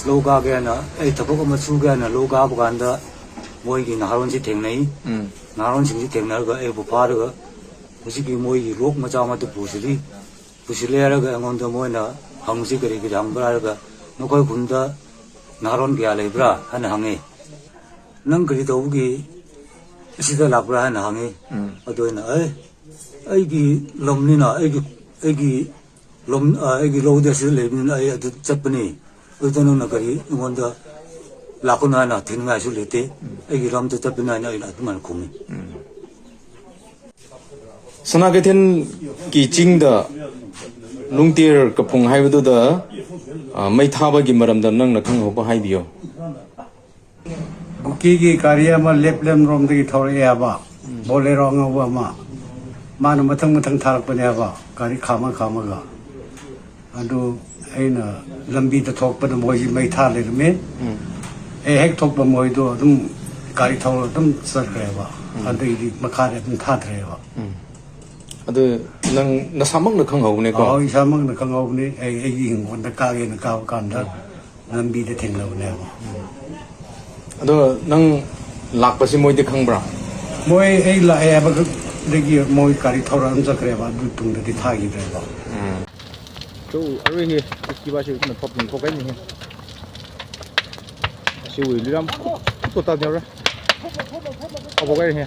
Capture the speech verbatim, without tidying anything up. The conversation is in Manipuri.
ꯂꯧ ꯀꯥꯒꯦ ꯍꯥꯏꯅ, ꯑꯩ ꯊꯕꯛ ꯑꯃ ꯁꯨꯒꯦ ꯍꯥꯏꯅ ꯂꯧ ꯀꯥꯕ ꯀꯥꯟꯗ ꯃꯣꯏꯒꯤ ꯅꯍꯥꯔꯣꯟꯁꯤ ꯊꯦꯡꯅꯩ꯫ ꯎꯝ꯫ ꯅꯍꯥꯔꯣꯟꯁꯤꯡꯁꯤ ꯊꯦꯡꯅꯔꯒ ꯑꯩꯕꯨ ꯐꯥꯔꯒ ꯍꯧꯖꯤꯛꯀꯤ ꯃꯣꯏꯒꯤ ꯂꯣꯛ ꯃꯆꯥ ꯑꯃꯗ ꯄꯨꯁꯤꯜꯂꯤ꯫ ꯄꯨꯁꯤꯜꯂꯦ ꯍꯥꯏꯔꯒ ꯑꯩꯉꯣꯟꯗ ꯃꯣꯏꯅ ꯍꯪꯕꯁꯤ ꯀꯔꯤ ꯀꯔꯤ ꯍꯪꯕ꯭ꯔꯥ ꯍꯥꯏꯔꯒ, "ꯅꯈꯣꯏ ꯈꯨꯟꯗ ꯅꯍꯥꯔꯣꯟ ꯀꯌꯥ ꯂꯩꯕ꯭ꯔꯥ?" ꯍꯥꯏꯅ ꯍꯪꯉꯤ꯫ "ꯅꯪ ꯀꯔꯤ ꯇꯧꯕꯒꯤ ꯑꯁꯤꯗ ꯂꯥꯛꯄ꯭ꯔꯥ?" ꯍꯥꯏꯅ ꯍꯪꯉꯤ꯫ ꯎꯝ꯫ ꯑꯗꯨ ꯑꯩꯅ, "ꯑꯦ, ꯑꯩꯒꯤ ꯂꯝꯅꯤꯅ, ꯑꯩꯒꯤ, ꯑꯩꯒꯤ ꯂꯝ, ꯑ, ꯑꯩꯒꯤ ꯂꯧꯗꯤ ꯑꯁꯤꯗ ꯂꯩꯕꯅꯤꯅ ꯑꯩ ꯑꯗꯨ ꯆꯠꯄꯅꯤ꯫ ꯑꯗꯨꯗ ꯅꯪꯅ ꯀꯔꯤ ꯑꯩꯉꯣꯟꯗ ꯂꯥꯛꯀꯅꯨ ꯍꯥꯏꯅ ꯊꯤꯡꯅꯤꯡꯉꯥꯏꯁꯨ ꯂꯩꯇꯦ꯫ ꯑꯩꯒꯤ ꯂꯝꯗ ꯆꯠꯄꯅꯤ" ꯍꯥꯏꯅ ꯑꯩꯅ ꯑꯗꯨꯃꯥꯏꯅ ꯈꯨꯝꯃꯤ꯫ ꯎꯝ꯫ ꯁꯅꯥ ꯀꯩꯊꯦꯜꯒꯤ ꯆꯤꯡꯗ ꯂꯨꯡꯇꯦꯔ ꯀꯐꯨꯡ ꯍꯥꯏꯕꯗꯨꯗ, ꯑ, ꯃꯩ ꯊꯥꯕꯒꯤ ꯃꯔꯝꯗ ꯅꯪꯅ ꯈꯪꯍꯧꯕ ꯍꯥꯏꯕꯤꯌꯣ꯫ ꯀꯨꯀꯤꯒꯤ ꯒꯥꯔꯤ ꯑꯃ ꯂꯦꯞꯂꯦꯝꯔꯣꯝꯗꯒꯤ ꯊꯧꯔꯛꯑꯦ ꯍꯥꯏꯕ, ꯎꯝ꯫ ꯕꯣꯂꯦꯔꯣ ꯑꯉꯧꯕ ꯑꯃ꯫ ꯃꯥꯅ ꯃꯊꯪ ꯃꯊꯪ ꯊꯥꯔꯛꯄꯅꯦ ꯍꯥꯏꯕ, ꯒꯥꯔꯤ ꯈꯥꯝꯃ ꯈꯥꯝꯃꯒ꯫ ꯑꯗꯨ ꯑꯩꯅ ꯂꯝꯕꯤꯗ ꯊꯣꯛꯄꯗ ꯃꯣꯏꯁꯤ ꯃꯩ ꯊꯥ ꯂꯩꯔꯝꯃꯦ꯫ ꯎꯝ꯫ ꯑꯩ ꯍꯦꯛ ꯊꯣꯛꯄ ꯃꯣꯏꯗꯣ ꯑꯗꯨꯝ ꯒꯥꯔꯤ ꯊꯧꯔ ꯑꯗꯨꯝ ꯆꯠꯈ꯭ꯔꯦꯕ꯫ ꯎꯝ꯫ ꯑꯗꯨꯒꯤꯗꯤ ꯃꯈꯥꯗ ꯑꯗꯨꯝ ꯊꯥꯗ꯭ꯔꯦꯕ꯫ ꯎꯝ꯫ ꯑꯗꯨ ꯅꯪ ꯅꯁꯥꯃꯛꯅ ꯈꯪꯍꯧꯕꯅꯦꯀꯣ? ꯑꯧ, ꯏꯁꯥꯃꯛꯅ ꯈꯪꯍꯧꯕꯅꯦ꯫ ꯑꯩ, ꯑꯩꯒꯤ ꯍꯤꯡꯒꯣꯜꯗ ꯀꯥꯒꯦꯅ ꯀꯥꯕ ꯀꯥꯟꯗ ꯎꯝ꯫ ꯂꯝꯕꯤꯗ ꯊꯦꯡꯅꯕꯅꯦꯕ꯫ ꯑꯗꯣ ꯅꯪ ꯂꯥꯛꯄꯁꯤ ꯃꯣꯏꯗꯤ ꯈꯪꯕ꯭ꯔꯥ? ꯃꯣꯏ ꯑꯩ ꯂꯥꯛꯑꯦ ꯍꯥꯏꯕꯗꯒꯤ ꯃꯣꯏ ꯒꯥꯔꯤ ꯊꯧꯔ ꯑꯗꯨꯝ ꯆꯠꯈ꯭ꯔꯦꯕ, ꯑꯗꯨ ꯇꯨꯡꯗꯗꯤ ꯊꯥꯈꯤꯗ꯭ꯔꯦꯕ꯫ ꯎꯝ꯫ ꯆꯧ ꯑꯔꯨꯏꯍꯦ, ꯀꯤꯕꯥꯁꯤ ꯅ ꯐꯞ ꯂꯨꯝ ꯊꯣꯛꯀꯅꯤꯍꯦ꯫ ꯑꯁꯤ ꯎꯏ ꯂꯤꯔꯝ ꯈꯨꯠ ꯇꯣ ꯇꯥ ꯌꯥꯎꯔꯦ꯫ ꯑꯕꯣꯛ ꯀꯥꯏꯔꯦꯍꯦ꯫